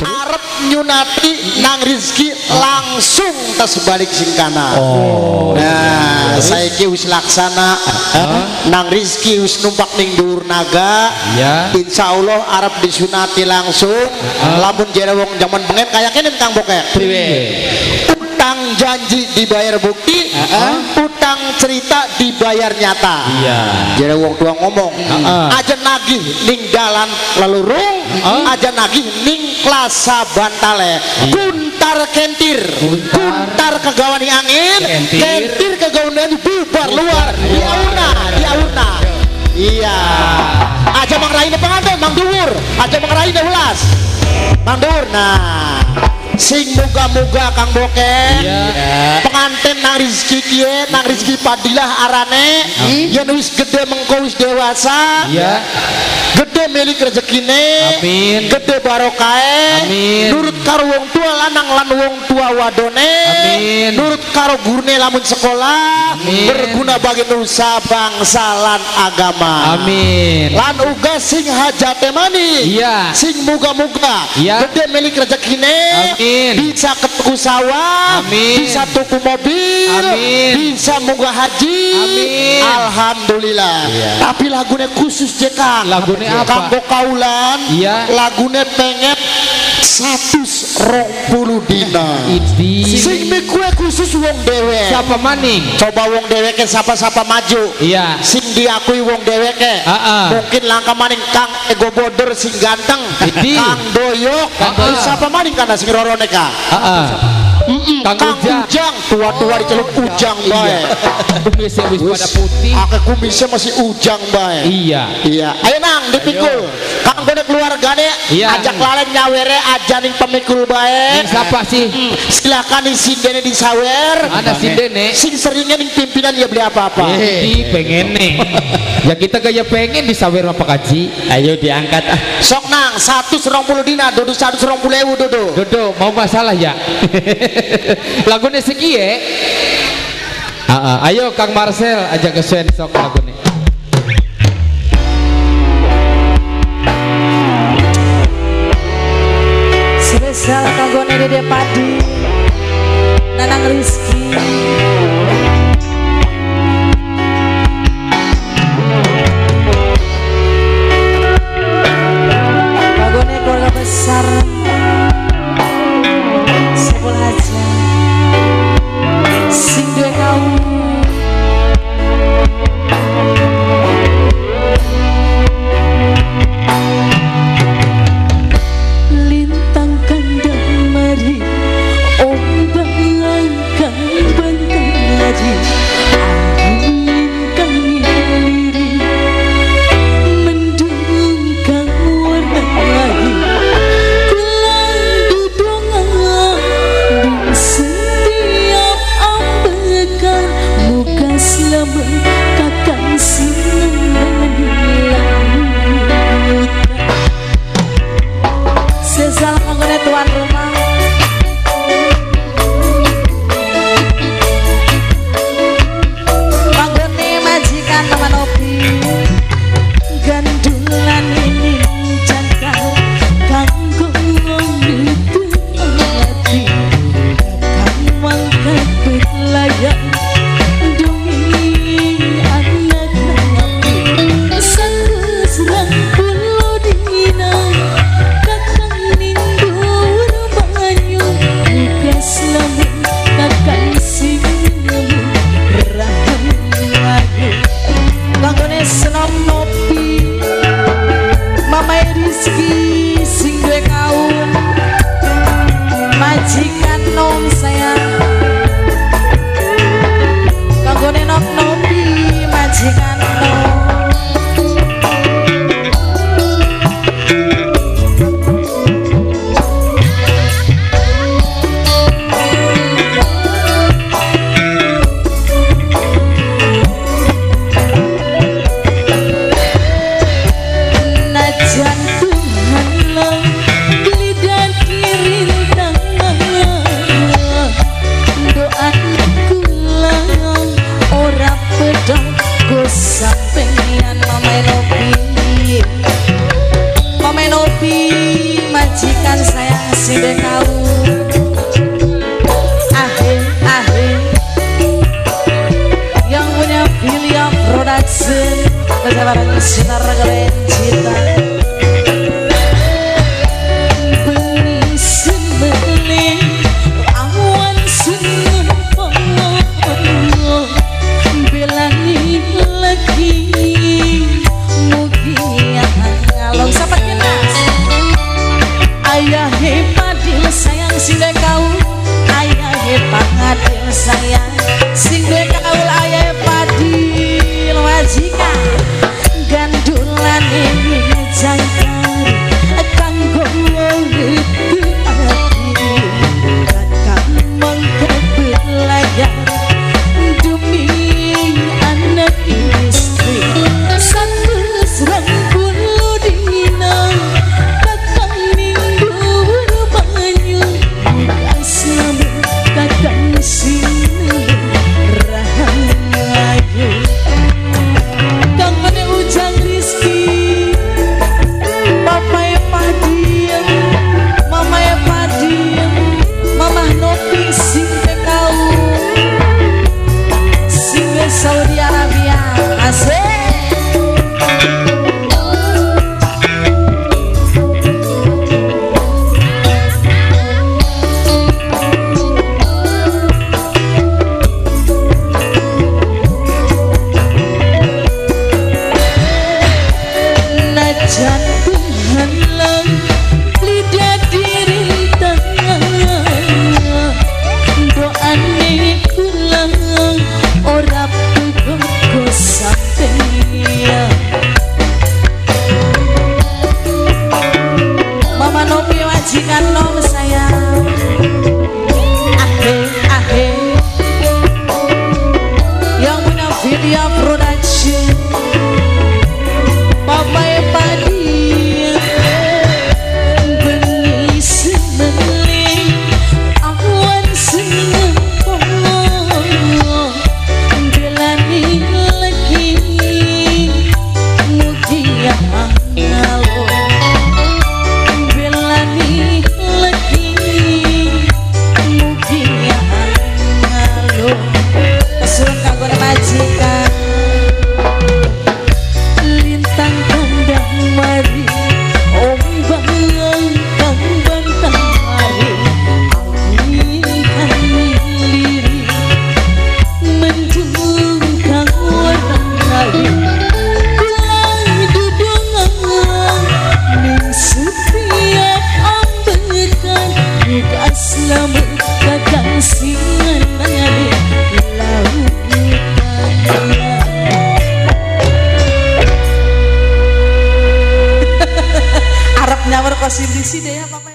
Arep nyunati nang Rizky langsung tes balik sing kana. Oh. Nah, saiki wis laksana nang Rizky wis numpak ning dhuwur naga. Iya. Insyaallah arep disunati langsung. Lamun jere wong jaman bengen kaya kene Kang Bokek. Priwe? Utang janji dibayar bukti, utang cerita dibayar nyata. Iya. Jadi wong tua ngomong, aja nagih ning dalan lelurung, aja nagih ning klasa bantale. Kuntar kentir, kuntar kegawani angin, Kentir. Kentir kegawani bubar luar, diauna, diauna. Iya. Aja mangraine pengantin, mang dhuwur, aja mangraine ulas. Mang dhuwur. Nah, sing muga-muga Kang Bokek. Iya. Pengantin nang Rizky kiye, nang Rizky Padilah arane, yen wis gede mengko wis dewasa. Iya. Gede milik rezekine. Amin. Gede barokahe. Amin. Nurut karo wong tua lanang lan wong tua wadone. Amin. Nurut karo gurune lamun sekolah. Amin. Berguna bagi nusa bangsa lan agama. Amin. Lan uga sing hajate maning. Iya. Sing muga-muga Iya. gede milik rezekine. Amin. Bisa ketuku sawah. Amin. Bisa tuku mobil. Amin. Bisa munggah haji. Amin. Alhamdulillah. Iya. Tapi lagune khusus je Kang. Lagune apa? Kanggo kaulan. Iya. Lagune pengen 120 dina. Idi. Sing mikue khusus wong dhewe. Siapa maning? Coba wong dheweke sapa-sapa maju. Iya. Sing diakui wong dheweke. Mungkin langka maning Kang Ego Boder sing ganteng. Idi. Kang Doyok. Kang Doyok. Siapa maning kana sing rorone Kang? Kang Kang Ujang. Ujang, tua-tua diceluk Ujang bae. Kumisnya wis pada putih. Akeh kumisnya masih Ujang bae. Iya. Iya. Ayo nang dipikul. Kang gone keluargane Iya. ajak lalen nyawere aja ning pemikul bae. Ning siapa sih? Silakan sindene disawer. Ada sindene. Sing seringnya ning pimpinan ya beli apa-apa. Di pengen nih. Ya kita gaya pengen disawer apa kaji. Ayo diangkat ah. Sok nang 120 dina dudu 120.000 dudu. Dodo mau masalah ya. Lagune sekiye. Ayo Kang Marcel ajak ke sen sok lagune. Spesial kanggone Dede Padi, Nanang Rizky. Kanggone keluarga besar Sepul aja sing duwe kaum. Lintang kandang mari ombak kang bentari angin kang liri mendung kang warnai kula dudungan di setiap ambekan muka selamat kakang singan lautan. Sesal kanggone tuan rumah. Kanggone majikan teman opi. Gandulan ini jangkar kanggo nutup ati. Kakang mangkat berlayar demi anak nabi. 120 dina kakang ning dhuwur Sayang sing kau. Ahe ahe. Yang punya William Production bersama Sinar Keren Cinta. Bengi semele awan senempong belani lagi mugi ngalong sahabat kenas. Ayah hepadil sayang sing kau, ayah hepadil sayang sing kau, ayah hepadil majikan gandulane jangkar kanggo ati kakang mangkat berlayar demi anak istri 120 dina kakang minggu banyu asam kakang sing rahayu kang mene Ujang Rizky Papae Padil Mamae Padil Mamah Nopi sing kau sing Saudi Arabia asik. Najan penghalang lidah dirintang doane kula ora pego sampeyan. Mama Nopi majikan nom sayang. Ahe ahe. Yang punya William Production Papae Padil bengi semele awan senempong belani lagi mugi ngalo belani lagi mugi ngalo kesuwun kanggo majikan lintang kandang mari ombak kang bantang mari angin kang liri mendung kang warna-wari kula dudungan ning setiap ambekan muka slamet kakang sing ngali lautan. Arep nyawer kok sindisi deh ya Papa.